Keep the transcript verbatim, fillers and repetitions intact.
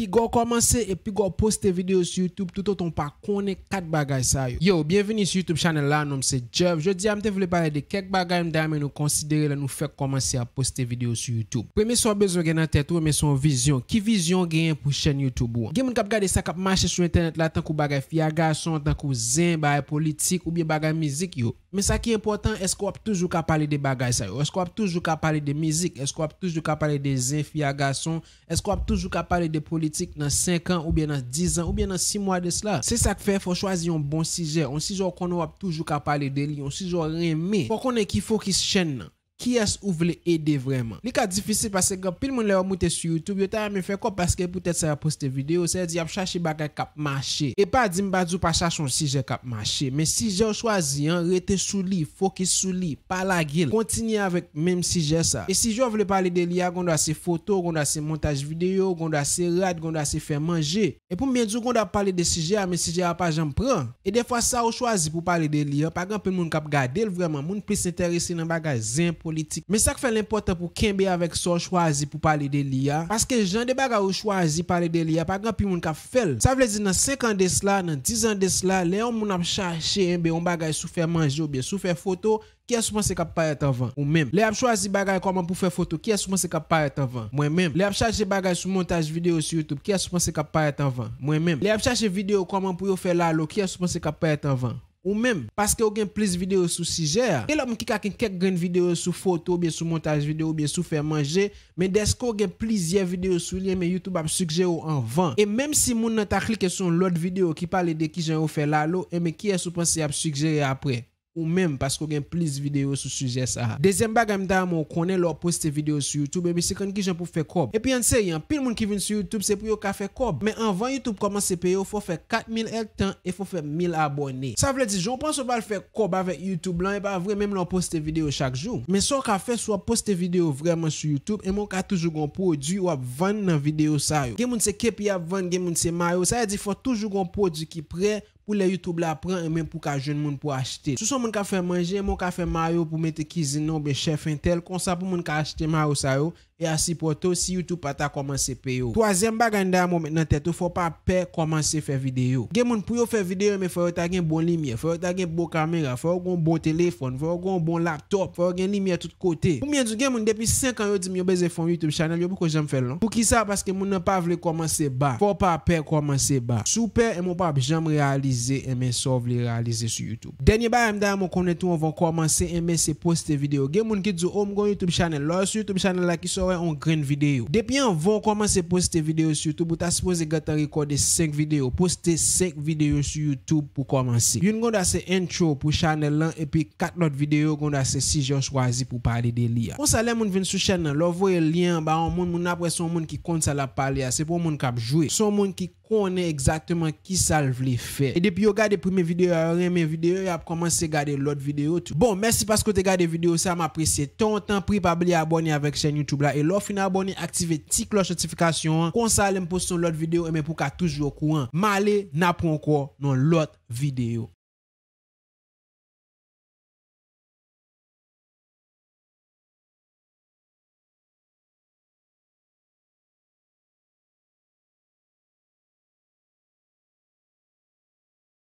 Piga w kòmanse e piga w poste videyo sou YouTube toutotan w pa konnen kat bagay sa yo. Yo, byenvini sou YouTube channel la, non m se Jeff. Jodi a m te vle pale de kèk bagay m ta renmen nou konsidere lè nou fèk kòmanse ap poste videyo sou YouTube. Premye sa w bezwen gen nan tèt ou, men se yon vizyon. Ki vizyon w genyen pou chèn YouTube ou an? Gen moun k ap gade sa k ap mache sou entènèt la, tankou bagay fi a gason, tankou zen, bagay politik, oubyen bagay mizik yo. Men sa ki enpòtan, èske w ap toujou ka pale de bagay sa yo? Èske w ap toujou ka pale de mizik? Èske w ap toujou ka pale de zen fi a gason? Èske w ap toujou ka pale de politik nan senk an, oubyen nan diz an, oubyen nan sis mwa de sila? Se sa k fè fò w chwazi yon bon sijè, yon sijè w konnen w ap toujou ka pale de li, yon sijè w renmen. Fò w konnen ki fokis chèn nan. Kiyès ou vle ede vrèman? Li ka difisil paske gen anpil moun lè yo moute sou YouTube, yo ta renmen fè kòb paske poutèt sa y ap poste videyo, sa vle di y ap chache bagay k ap mache. E pa di m pa di w pa chache yon sijè k ap mache, men sijè w chwazi an, rete sou li, fokis sou li, pa lage l. Kontinye avèk menm sijè sa. E sijè w vle pale de li a, gendwa se foto, gendwa se montaj videyo, gendwa se rad, gendwa se fè manje. E pou m byen di w, gendwa ap pale de sijè a, men sijè a pa janm pran. E defwa sa ou chwazi pou pale de li an, pa gen anpil moun k ap gade l vrèman. Moun plis enterese nan bagay zen, politik. Men sa k fè l enpòtan pou kenbe avèk sa w chwazi pou pale de li a, paske jan de bagay ou chwazi pale de li a, pa gen anpil moun k ap fè l. Sa vle di nan senk an de sila, nan diz an de sila, lè yon moun ap chache, enben, yon bagay sou fè manje oubyen sou fè foto, kiyès ou panse k ap parèt anvan? Ou menm. Lè y ap chwazi bagay kòman pou fè foto, kiyès ou panse k ap parèt anvan? Mwen menm. Lè y ap chache bagay sou montaj videyo sou YouTube, kiyès ou panse k ap parèt anvan? Mwen menm. Lè y ap chache videyo kòman pou yo fè lalo, kiyès ou panse k ap parèt anvan? Ou menm. Paske w gen plis videyo sou sijè a. Gen lòt moun ki ka gen kèk grenn videyo sou foto oubyen sou montaj videyo oubyen sou fè manje, men dèske w gen plizyè videyo sou li, enben YouTube ap sijere w anvan. E menm si moun nan ta klike sou yon lòt videyo ki pale de kijan yo fè lalo, enben kiyès ou panse y ap sijere apre? Ou menm, paske w gen plis videyo sou sijè sa a. Dezyèm bagay m ta renmen w konnen lè w ap poste videyo sou YouTube, enben se konn kijan pou fè kòb. Epi ann serye, anpil moun ki vin sou YouTube se pou yo ka fè kòb. Men anvan YouTube kòmanse peye w, fò w fè kat mil èdtan e fò w fè mil abòne. Sa vle di, jan w panse w pral fè kòb avèk YouTube lan, e pa vre menm lè w poste videyo chak jou. Men sa w ka fè, si w ap poste videyo vrèman sou YouTube, enben w ka toujou gen yon pwodui w ap vann nan videyo sa yo. Gen moun se kepi y ap vann, gen moun se mayo. Sa vle di, fò toujou gen yon pwodui ki prè pou lè YouTube la pran, enben pou ka jwenn moun pou achte. Si w se yon moun k ap fè manje, enben w ka fè mayo pou mete kizin nan oubyen chèf entèl, konsa pou moun ka achte mayo sa yo e a sipòte w si YouTube pa ta kòmanse peye w. Twazyèm bagay m ta renmen w met nan tèt ou, fò w pa pè kòmanse fè videyo. Gen moun pou yo fè videyo, men fò yo ta gen bon limyè, fò yo ta gen bon kamera, fò yo gen yon bon telefòn, fò yo gen yon bon laptòp, fò yo gen limyè tout kote. Pou m byen di w, gen moun depi senk an yo di m yo bezwen fè yon YouTube channel, yo poko janm fè l non. Poukisa? Paske moun nan pa vle kòmanse ba. Fò w pa pè kòmanse ba. Si w pè, enben w p ap janm reyalize, enben sa w vle reyalize sou YouTube. Dènye bagay m ta renmen w konnen tou anvan w kòmanse, enben se poste videyo. Gen moun ki di w, o, m gen yon YouTube channel. Lè w sou YouTube channel la, kisa w wè? Yon grenn videyo. Depi anvan w kòmanse poste videyo sou YouTube, ou ta sipoze gentan rekòde senk videyo. Poste senk videyo sou YouTube pou kòmanse. Youn gendwa se intro pou channel lan, epi kat lòt videyo gendwa se sijè w chwazi pou pale de li a. Konsa, lè moun vin sou chèn nan, lè w voye lyen an ba yon moun, moun nan ap wè se yon moun ki konn sa l ap pale a, se pa yon moun k ap jwe. Se yon moun ki konnen egzakteman kisa l vle fè. E depi yo gade premye videyo a, yo renmen videyo, y ap kòmanse gade lòt videyo tou. Bon, mèsi paske w te gade videyo sa, m apresye tan w. Tanpri, pa bliye abòne avèk chèn YouTube la. E lè w fin abòne, aktive ti klòch notifikasyon an. Konsa, lè m poste yon lòt videyo, enben pou w ka toujou okouran. M ale, n a pran ankò nan lòt videyo.